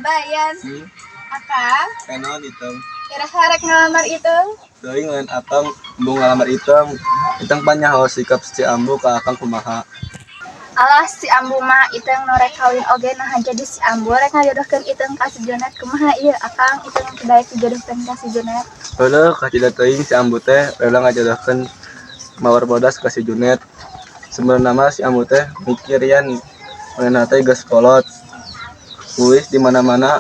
Kabayan. Akang, Kanaon Iteng? Iraha rek ngalamar Iteng? Teuing lain akang embung ngalamar Iteng. Iteng pan nyaho sikap si Ambu ka akang kumaha. Alah, si Ambu mah Iteng nu rek kawin oge, naha jadi si Ambu rek ngajodohkeun Iteng ka si Junet. Kumaha ieu, Akang? Iteng teu daek dijodohkeun ka si Junet? Heueuh, kacida teuing si Ambu teh rela ngajodohkeun Mawar Bodas ka si Junet. Sebenarna mah si Ambu teh mikir yen manehna teh geus kolot. Uis di mana-mana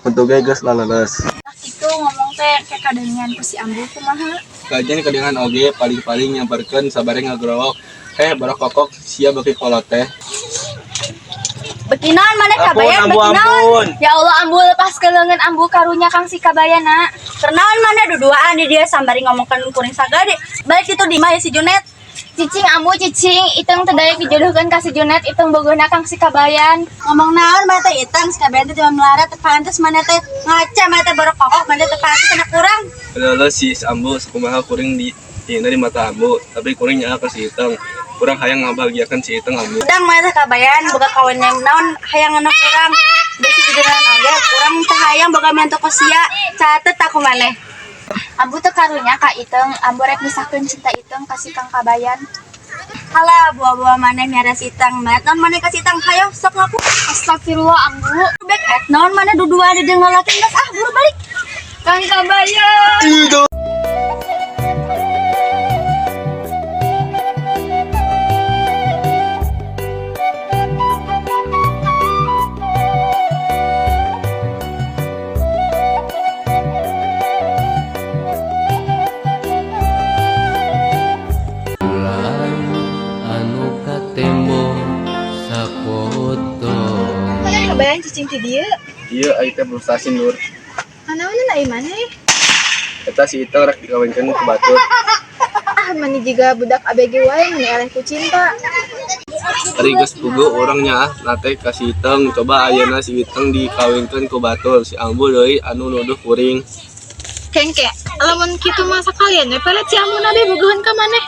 huntu ge geus laleuleus. Nah, kitu ngomong teh ke kadengean ku si Ambu kumaha? Kajian kadengan oge, paling-paling nyamperkeun sabari ngagrowok. "Heh, borokokok, sia beuki kolot teh." Beki naon maneh, Ampun, Kabayan? Ambu, Beki naon? ampun. Ya Allah, Ambu, lepaskeun leungeun Ambu, karunya Kang si Kabayana. Keur naon maneh duduaan di dieu sambari ngomongkeun kuring sagade? Balik itu di imah ya si Junet. Cicing, Ambu, cicing. Iteng teu daek dijodohkeun ka si Junet. Iteng bogohna Kang si Kabayan. Ngomong naon maneh teh, Iteng? Si Kabayan teh cuma melarat, teu pantes maneh teh ngaca, maneh teh borokokok, maneh teu pantes anak kurang. Heueuh si Ambu, sakumaha kuring di dihina di mata Ambu, tapi kuring nyaah ka si Iteng. Kurang hayang ngabahagiakeun si Iteng, Ambu. Udang maneh teh, Kabayan, boga kawin naon hayang anak kurang. Besi jujuran oge kurang teu hayang boga mantu ku sia. Catet aku maneh. Ambu teu karunya ka Iteng. Ambu rek misahkeun cinta Iteng ka si Kang Kabayan. Halah, buah-buah maneh miara si Iteng. Maneh naon maneh ka si Iteng? Hayo sok ngaku. Astagfirullah, Ambu. Bek ek naon maneh duduan di dieu ngalaki, geus ah, buru balik. Kang Kabayan. Bulan anu katembo sapotong. Kabayan, cicing ti dieu. Ieu ai teh frustasi, Nur. Anaonan ai maneh? Eta si Iteng rek dikawinkeun ku batur. Ah, mani jiga budak ABG wae, mani eleh ku cinta. Ari geus puguh urang nyaah na teh ka si Iteng, coba ayeuna si Iteng dikawinkeun ku batur, si Ambu deui anu nuduh kuring. Kengke, lamun kitu mah sakalian we pelet si Ambuna be bogohan ka maneh.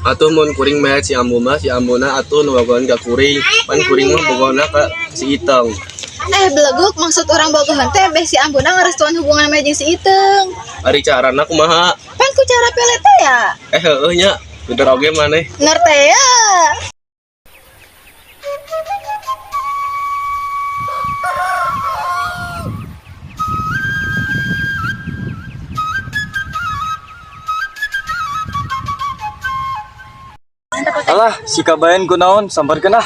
Atuh mun kuring melet si Ambu mah, si Ambuna atuh nu bogohan ka kuring, pan kuring mah bogohna ka si Iteng. Eh, beleguk, maksud urang bogohan teh beh si Ambuna ngarestuan hubungan maneh jeung si Iteng. Ari carana kumaha? Pan ku cara pelet teh ya. Eh, heueuh nya, pinter oge maneh. Bener teh ya. Alah, si Kabayan kunaon, sambarkeun ah.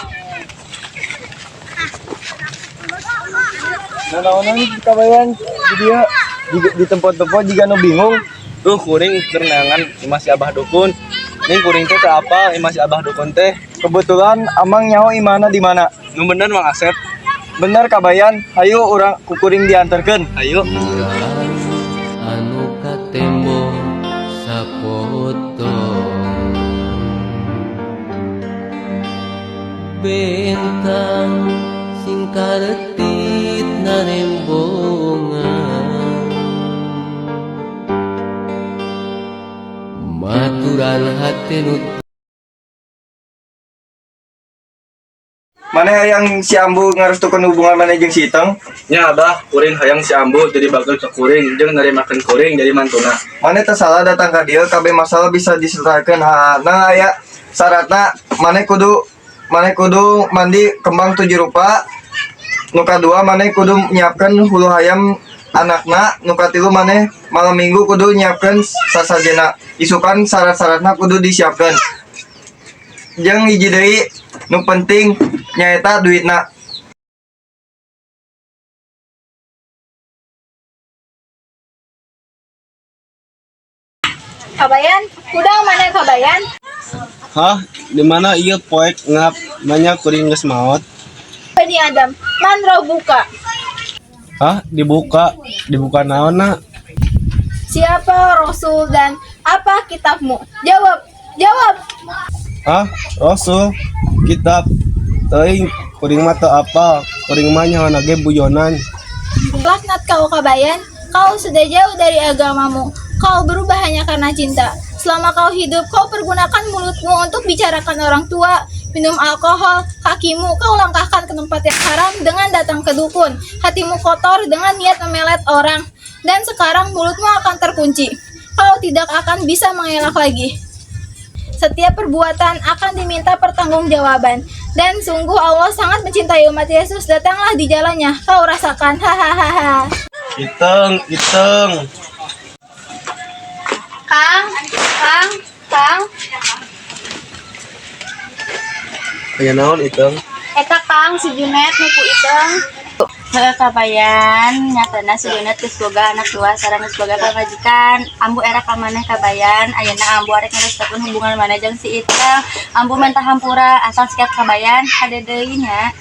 Nah, naonan si Kabayan di dia di tempat-tempat jiga nu bingung. Tuh kuring keur neangan imah si Abah Dukun. Ning kuring teh teu apal imah si Abah Dukun teh. Kebetulan amang nyaho imahna di mana. Nu bener, Mang Asep? Bener, Kabayan, hayu urang ku kuring diantarkeun. Ayo. Bulan anu katembo sapotong bentang sing karetit narembongan maturan hate nu. Maneh hayang si Ambu ngarestukeun hubungan maneh jeung si Iteng? Nya, Abah, kuring hayang si Ambu jadi bageur ka kuring jeung narimakeun kuring jadi mantuna. Maneh teu salah datang ka dieu, kabeh masalah bisa diselesaikan. Ha, nah aya syaratna, maneh kudu mandi kembang tujuh rupa. Nu kadua, maneh kudu nyiapkeun hulu hayam anakna. Nu katilu, maneh malam minggu kudu nyiapkeun sasajena. Isukan syarat-syaratna kudu disiapkeun. Jeung hiji deui nu penting nyaeta duitna. Kabayan, hudang maneh, Kabayan? Hah, di mana ieu poek ngap nanya kuring geus maot? Bani Adam, man buka. Hah, dibuka? Dibuka naonna? Siapa Rasul dan apa kitabmu? Jawab, jawab. Hah, Rasul, kitab, teuing, kuring mah teu apal, kuring mah nyahoana ge buyonan. Laknat kau, Kabayan, kau sudah jauh dari agamamu. Kau berubah hanya karena cinta. Selama kau hidup, kau pergunakan mulutmu untuk bicarakan orang tua, minum alkohol, kakimu kau langkahkan ke tempat yang haram dengan datang ke ke dukun. Hatimu kotor dengan niat memelet orang. Dan sekarang mulutmu akan terkunci. Kau tidak akan bisa mengelak lagi. Setiap perbuatan akan diminta pertanggungjawaban. Dan sungguh Allah sangat mencintai umat Yesus. Datanglah di jalannya. Kau rasakan. Hahaha. Iteng, Iteng. Kang, Kang, Kang. Aya naon, Iteng? Eta Kang, si Junet nipu Iteng. Heeh, Kabayan, nyatana si Junet geus boga anak dua sareng geus boga pamajikan. Ambu era ka maneh, Kabayan, ayeuna ambu arek neruskeun hubungan maneh jeung si Iteng. Ambu minta hampura asal sikap Kabayan hade deui nya.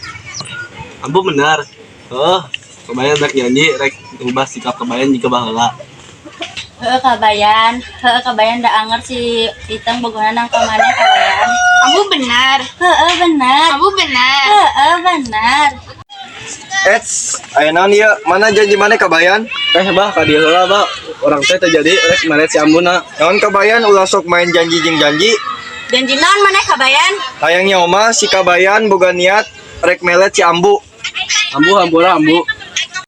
Ambu benar. Oh, Kabayan rek janji rek ubah sikap Kabayan jiga baheula. Heeh, Kabayan, heeh, Kabayan, da anger si Iteng bogohna nang ka maneh, Kabayan. Ambu benar. Heeh, benar. Ambu benar. Heeh, benar. Eits, aya naon ieu? Mana janji maneh, Kabayan? Eh, Bah, ka dieu heula, Bah. Urang teh teu jadi rek melet si ambuna. Naon, Kabayan, ulah sok main janji jeung janji. Janji naon maneh, Kabayan? Hayang nyaho mah si Kabayan boga niat rek melet si Ambu. Ambu, hampura, Ambu.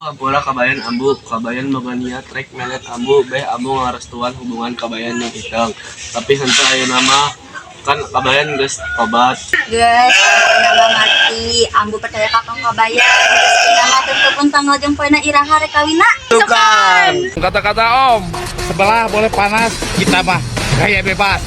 Hampura, Kabayan, Ambu. Kabayan boga niat rek melet Ambu, beh Ambu ngarestuan hubungan Kabayan jeung Iteng. Tapi henteu ayeuna mah kan Kabayan geus tobat. Geus, nama mati, Ambu percaya ka Kang Kabayan. Geus nama tentu tanggal jeung poena iraha rek kawinna. Bukan. Kata-kata Om, sebelah boleh panas, kita mah gaya bebas.